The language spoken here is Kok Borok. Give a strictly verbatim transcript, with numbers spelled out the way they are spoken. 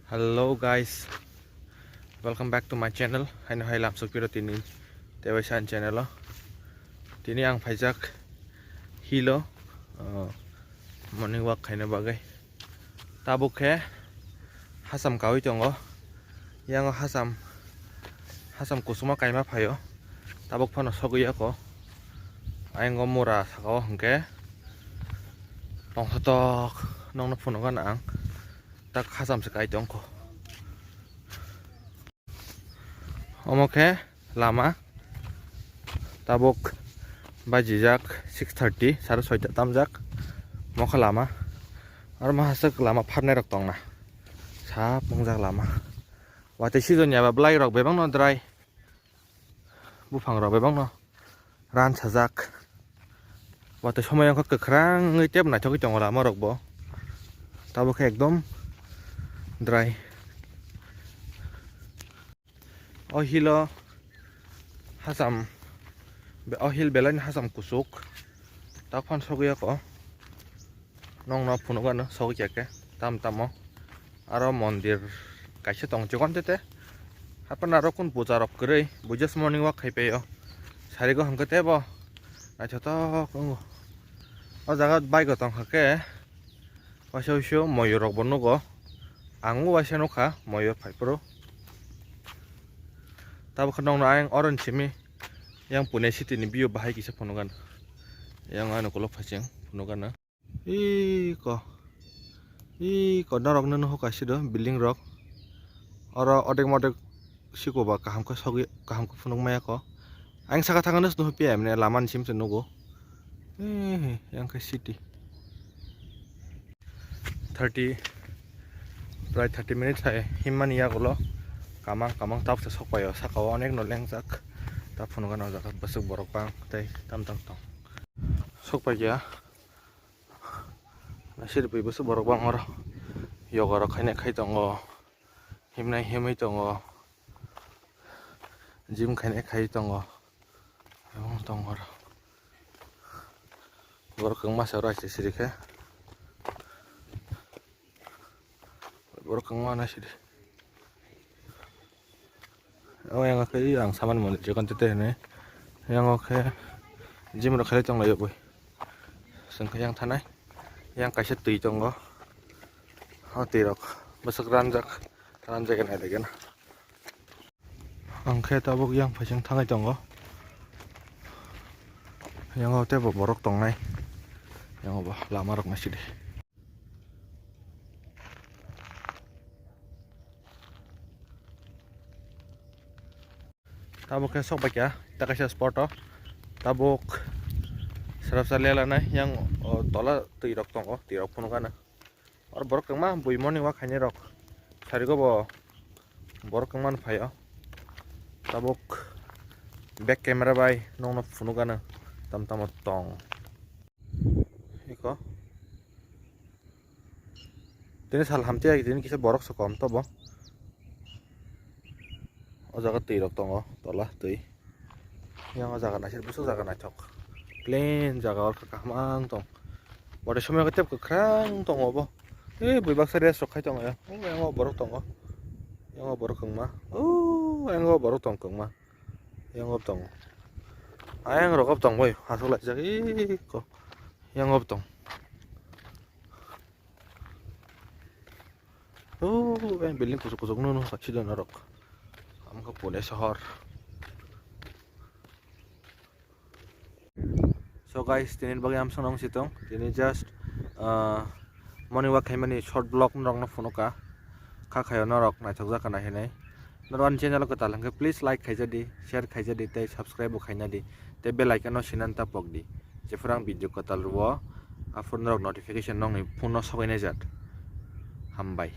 Hello guys, welcome back to my channel. Haino hai lamsok piro tini tewaisa ani channel o. Tini ang phaijak hill o, uh, morning walk khaina bagwi. Tabuk khe hacham kaui tongo. Yang o hacham, hacham kusuma kaima phaio. Tabuk phano sogwi yako. Ayang o mura saka o hwnkhe tongthotok nokno phunukgana ang. Tak hacham se kai tongkho. Omo khe lama tabuk bajijak six thirty, sare soita tamjak. Omo khe lama. Aro ma haswk lama pharnai rok tongna. Sap wngjak lama. Watwi season ya ba bwlai rok bebak no dry. Buphang rok bebak no ran sajak. Watwi somoi wngkha kwkhwrang wngwi tei naithok tongo lama rok bo. Tabuk khe ekdom dry. O hill o hacham, o hill belai ni hacham kuchuk. Tak phano sogwi yako. Nokno phunukgano sogwi khe tam tamo. Aro mondir kaisa tong chikon tete. Haphano aro kun puja rok kwrwi. Bo just morning walk khai paio. Sarigo hwnkhe tebo naithotok wngo. O jaga bike o tongkha khe waisa waisa moyur rok bo nugo. Ang o waisa nukha moyur phaiphuru. Tabuk khe nokno ayang orange simi. Yang Pune city ni view bahai kisa phunukgano. Yang ano kolok phaising phunukgano. Iko. Iko norok no nuhuk kaisa do building rok. Oro odek modek siko ba kaham khe sogwi kaham khe phunuk maya ko. Ang saka thangno nuhuk piya emne lama ni sim se nugo. Ehe, yang khe city. Thirty, prai thirty minutes hai himmani yagulo kamang kamang tabuk se sokpaio, saka o onek no lengjak. Ta phunukgano o jaga bwswk borok bang tei tam tam tong. Sokpaiya. Naisir bui bwswk borok bang oro. Yoga rok khainai khai tongo. Himnai himwi tongo. Gym khainai khai tongo. Emang tongo oro. Borok kwbangma se oro aisuk siri khe. Borok kwbangma naisidi. O yang khe ang samani moni chikon tete hinwi. Yang o khe gym rok khlai tonglaio bui. Chwng khe yang thanai. Yang kaisa twi tongo. O twi rok bwswk ranjak. Ranjak nai laigen. Ang khe tabuk yang phaising thangwi tongo. Yang o teibo borok tongnai. Yang o bo lama rok naisidi. Tabuk khe sok baikha ta kaisa spot o. Tabuk srapsa lela nai yang o tola twi rok tongo, twi rok phunukgana. Oro borok kwbangma bui morning walk khainai rok sarigo bo borok kwbangma no phaio. Tabuk back camera bai nokno phunukgana tam tamo tong. Iko. Tini sal hamtwi agi tini kisa borok se kom tobo. O jaga twi rok tongo, tola twi. Yang o jaga naisik bwswk jaga naithok. Plain jaga o kha kaham ang tong. Bwdai somoi khe tei kwkhwrang tongo bo. Tei bui baksa rest rok khai tongo yang. O yang o borok tongo. Yang o borok kwbangma. O yang o borok tong kwbangma. Yang o tong. Ayang rok o tong bai aswk laijak iko. Yang o tong. O building kuchuk kuchuk no no sakchi do norok. Amkha Pune sohor. So guys, tini bagwi amsong nong sitong. Tini just, uh, morning walk khaimani short vlog norok no phunukha. Kha khayo norok naithok jakha nai hinwi. Norok ani channel o kwtal hwnkhe please like khaijadi, share khaijadi tei subscribe bo khainadi. Tei bell icon no sinan ta pokdi. Jephuru ang video kwtal rwo, aphuru norok notification nokni phone no sogwi naijak. Hambai.